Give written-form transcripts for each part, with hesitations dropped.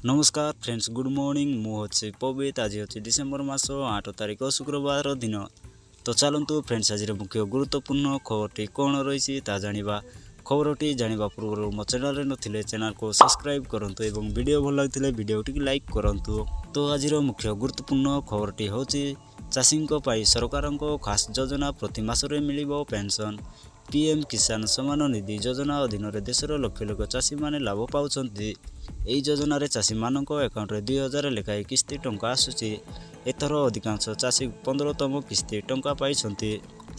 ନମସ୍କାର friends, good morning. ମୁଁ ହେଉଛି ପବିତ। ଆଜି ହେଉଛି ଡିସେମ୍ବର ମାସ 8 ତାରିଖ, ଶୁକ୍ରବାର ଦିନ। ତ ଚାଲନ୍ତୁ ଫ୍ରେଣ୍ଡସ୍, ଆଜିର ମୁଖ୍ୟ ଗୁରୁତ୍ୱପୂର୍ଣ୍ଣ ଖବରଟି କ'ଣ ରହିଛି ତାହା ଜାଣିବା। ଖବରଟି ଜାଣିବା ପୂର୍ବରୁ ମୋ ଚ୍ୟାନେଲରେ ନଥିଲେ ଚ୍ୟାନେଲକୁ ସବସ୍କ୍ରାଇବ୍ କରନ୍ତୁ ଏବଂ ଭିଡ଼ିଓ ଭଲ ଲାଗୁଥିଲେ ଭିଡ଼ିଓଟିକୁ ଲାଇକ୍ କରନ୍ତୁ। ତ ଆଜିର ମୁଖ୍ୟ ଗୁରୁତ୍ୱପୂର୍ଣ୍ଣ ଖବରଟି ହେଉଛି, ଚାଷୀଙ୍କ ପାଇଁ ସରକାରଙ୍କ ଖାସ୍ ଯୋଜନା, ପ୍ରତି ମାସରେ ମିଳିବ ପେନ୍ସନ୍। ପିଏମ୍ କିଷାନ ସମ୍ମାନ ନିଧି ଯୋଜନା ଅଧୀନରେ ଦେଶର ଲକ୍ଷ ଲକ୍ଷ ଚାଷୀମାନେ ଲାଭ ପାଉଛନ୍ତି। ଏହି ଯୋଜନାରେ ଚାଷୀମାନଙ୍କ ଆକାଉଣ୍ଟରେ 2000 ଲେଖାଏଁ କିସ୍ତି ଟଙ୍କା ଆସୁଛି। ଏଥର ଅଧିକାଂଶ ଚାଷୀ 15ତମ କିସ୍ତି ଟଙ୍କା ପାଇଛନ୍ତି।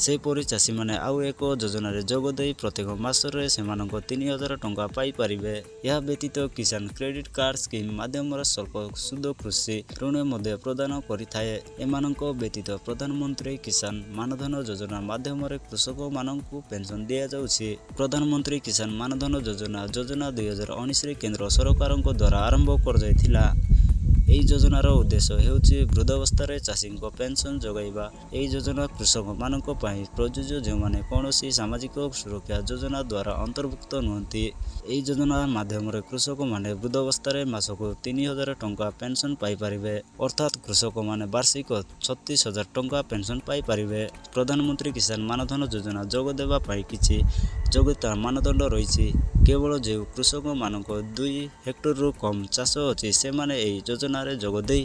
ସେହିପରି ଚାଷୀମାନେ ଆଉ ଏକ ଯୋଜନାରେ ଯୋଗ ଦେଇ ପ୍ରତ୍ୟେକ ମାସରେ ସେମାନଙ୍କ 3000 ଟଙ୍କା ପାଇପାରିବେ। ଏହା ବ୍ୟତୀତ କିଷାନ କ୍ରେଡିଟ୍ କାର୍ଡ଼ ସ୍କିମ୍ ମାଧ୍ୟମରେ ସ୍ୱଳ୍ପ ସୁଧ କୃଷି ଋଣ ମଧ୍ୟ ପ୍ରଦାନ କରିଥାଏ। ଏମାନଙ୍କ ବ୍ୟତୀତ ପ୍ରଧାନମନ୍ତ୍ରୀ କିଷାନ ମାନଧନ ଯୋଜନା ମାଧ୍ୟମରେ କୃଷକମାନଙ୍କୁ ପେନ୍ସନ୍ ଦିଆଯାଉଛି। ପ୍ରଧାନମନ୍ତ୍ରୀ କିଷାନ ମାନଧନ ଯୋଜନା ଯୋଜନା 2019ରେ କେନ୍ଦ୍ର ସରକାରଙ୍କ ଦ୍ୱାରା ଆରମ୍ଭ କରାଯାଇଥିଲା। ଏହି ଯୋଜନାର ଉଦ୍ଦେଶ୍ୟ ହେଉଛି ବୃଦ୍ଧାବସ୍ଥାରେ ଚାଷୀଙ୍କ ପେନ୍ସନ୍ ଯୋଗାଇବା। ଏହି ଯୋଜନା କୃଷକମାନଙ୍କ ପାଇଁ ପ୍ରଯୁଜ୍ୟ, ଯେଉଁମାନେ କୌଣସି ସାମାଜିକ ସୁରକ୍ଷା ଯୋଜନା ଦ୍ୱାରା ଅନ୍ତର୍ଭୁକ୍ତ ନୁହନ୍ତି। ଏହି ଯୋଜନା ମାଧ୍ୟମରେ କୃଷକମାନେ ବୃଦ୍ଧାବସ୍ଥାରେ ମାସକୁ 3000 ଟଙ୍କା ପେନ୍ସନ୍ ପାଇପାରିବେ। ଅର୍ଥାତ୍ କୃଷକମାନେ ବାର୍ଷିକ 36,000 ଟଙ୍କା ପେନ୍ସନ୍ ପାଇପାରିବେ। ପ୍ରଧାନମନ୍ତ୍ରୀ କିଷାନ ମାନଧନ ଯୋଜନା ଯୋଗ ଦେବା ପାଇଁ କିଛି ଯୋଗ୍ୟତା ମାନଦଣ୍ଡ ରହିଛି। କେବଳ ଯେଉଁ କୃଷକମାନଙ୍କ 2 ହେକ୍ଟରରୁ କମ୍ ଚାଷ ଅଛି, ସେମାନେ ଏହି ଯୋଜନାରେ ଯୋଗ ଦେଇ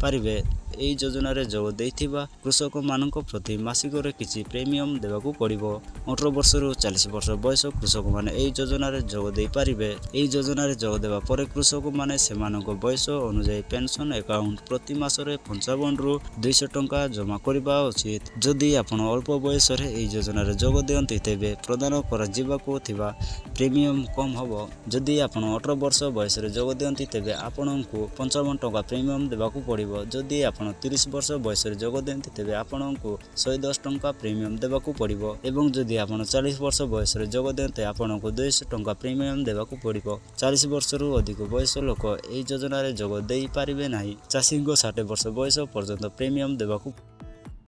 ପାରିବେ। ଏହି ଯୋଜନାରେ ଯୋଗ ଦେଇଥିବା କୃଷକମାନଙ୍କ ପ୍ରତି ମାସିକରେ କିଛି ପ୍ରିମିୟମ୍ ଦେବାକୁ ପଡ଼ିବ। 18 ବର୍ଷରୁ 40 ବର୍ଷ ବୟସ କୃଷକମାନେ ଏହି ଯୋଜନାରେ ଯୋଗ ଦେଇପାରିବେ। ଏହି ଯୋଜନାରେ ଯୋଗ ଦେବା ପରେ କୃଷକମାନେ ସେମାନଙ୍କ ବୟସ ଅନୁଯାୟୀ ପେନ୍ସନ୍ ଆକାଉଣ୍ଟ ପ୍ରତି ମାସରେ 55ରୁ 200 ଟଙ୍କା ଜମା କରିବା ଉଚିତ। ଯଦି ଆପଣ ଅଳ୍ପ ବୟସରେ ଏହି ଯୋଜନାରେ ଯୋଗ ଦିଅନ୍ତି, ତେବେ ପ୍ରଦାନ କରାଯିବାକୁ ଥିବା ପ୍ରିମିୟମ୍ କମ୍ ହେବ। ଯଦି ଆପଣ 18 ବର୍ଷ ବୟସରେ ଯୋଗ ଦିଅନ୍ତି, ତେବେ ଆପଣଙ୍କୁ 55 ଟଙ୍କା ପ୍ରିମିୟମ୍ ଦେବାକୁ ପଡ଼ିବ। ଯଦି ଆପଣ 30 ବର୍ଷ ବୟସରେ ଯୋଗ ଦିଅନ୍ତି, ତେବେ ଆପଣଙ୍କୁ 110 ଟଙ୍କା ପ୍ରିମିୟମ୍ ଦେବାକୁ ପଡ଼ିବ ଏବଂ ଯଦି ଆପଣ 40 ବର୍ଷ ବୟସରେ ଯୋଗ ଦିଅନ୍ତି, ଆପଣଙ୍କୁ 200 ଟଙ୍କା ପ୍ରିମିୟମ୍ ଦେବାକୁ ପଡ଼ିବ। 40 ବର୍ଷରୁ ଅଧିକ ବୟସ ଲୋକ ଏହି ଯୋଜନାରେ ଯୋଗ ଦେଇପାରିବେ ନାହିଁ। ଚାଷୀଙ୍କୁ 60 ବର୍ଷ ବୟସ ପର୍ଯ୍ୟନ୍ତ ପ୍ରିମିୟମ୍ ଦେବାକୁ